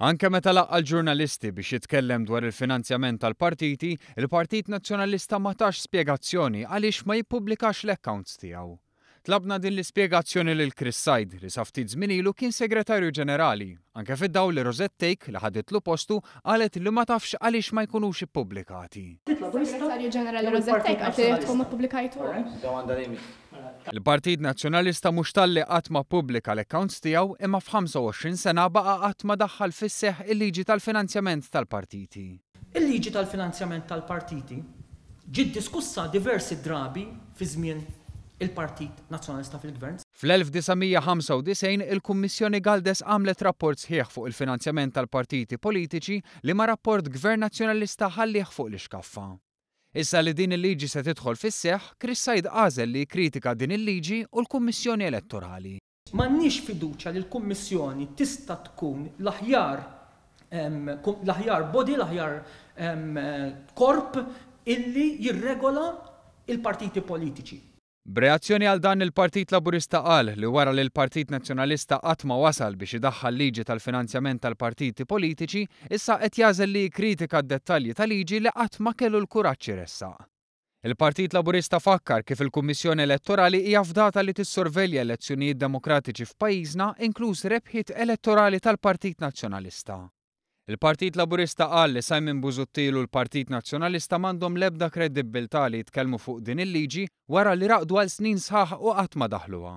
Anke meta laqqa' l-ġurnalisti biex jitkellem dwar il-finanzjament tal-partiti, il-Partit Nazzjonalista ma tax spjegazzjoni għaliex ma jippubblikax l-accounts tiegħu. Tlabna din l-ispjegazzjoni lil Chris Said li sa ftit żmien ilu kien Segretarju Ġenerali, anke fid-dawl li Rosette Thake li ħaditlu postu qalet li ma tafx għaliex ma jkunux ippubblikati. Segretarju Ġenerali Rosette Thake qalet li għadkom ma ppubblikajtuhomx. Il-Partit Nazzjonalista mhux talli qatt ma ppubblika l-accounts tiegħu imma f'25 sena baqa' qatt ma daħħal fis-seħħ il-liġi tal-finanzjament tal-partiti. Il-liġi tal-finanzjament tal-partiti ġiet diskussa diversi drabi fi żmien il-Partit Nazzjonalista fil-Gvern. Fl-1995 il-Kummissjoni Galdes għamlet rapport sħiħ fuq il-finanzjament tal-partiti politiċi liema rapport Gvern Nazzjonalista ħallieh fuq l-ixkaffa. Issa li din il-liġi se tidħol fis-seħħ, Chris Said għażel li jikkritika din il-liġi u l-Kummissjoni Elettorali. M'għandniex fiduċja li l-Kummissjoni tista' tkun l-aħjar l-aħjar body, l-aħjar korp illi jirregola l-partiti politiċi. B'reazzjoni għal dan il-Partit Laburista qal li wara li l-Partit Nazzjonalista qatt ma wasal biex idaħħal liġi tal-finanzjament tal-partiti politiċi, issa qed jagħżel li jikkritika d-dettalji ta' liġi li qatt ma kellu l-kuraġġ iressaq. Il-Partit Laburista fakkar kif il-Kummissjoni Elettorali hija fdata li tissorvelja elezzjonijiet demokratiċi f'pajjiżna inkluż rebħiet elettorali tal-Partit Nazzjonalista. Il-Partit Laburista qal li Simon Busuttil u l-Partit Nazzjonalista m'għandhom l-ebda kredibbiltà li jitkellmu fuq din il-liġi wara li raqdu għal snin sħaħ u qatt ma daħluha.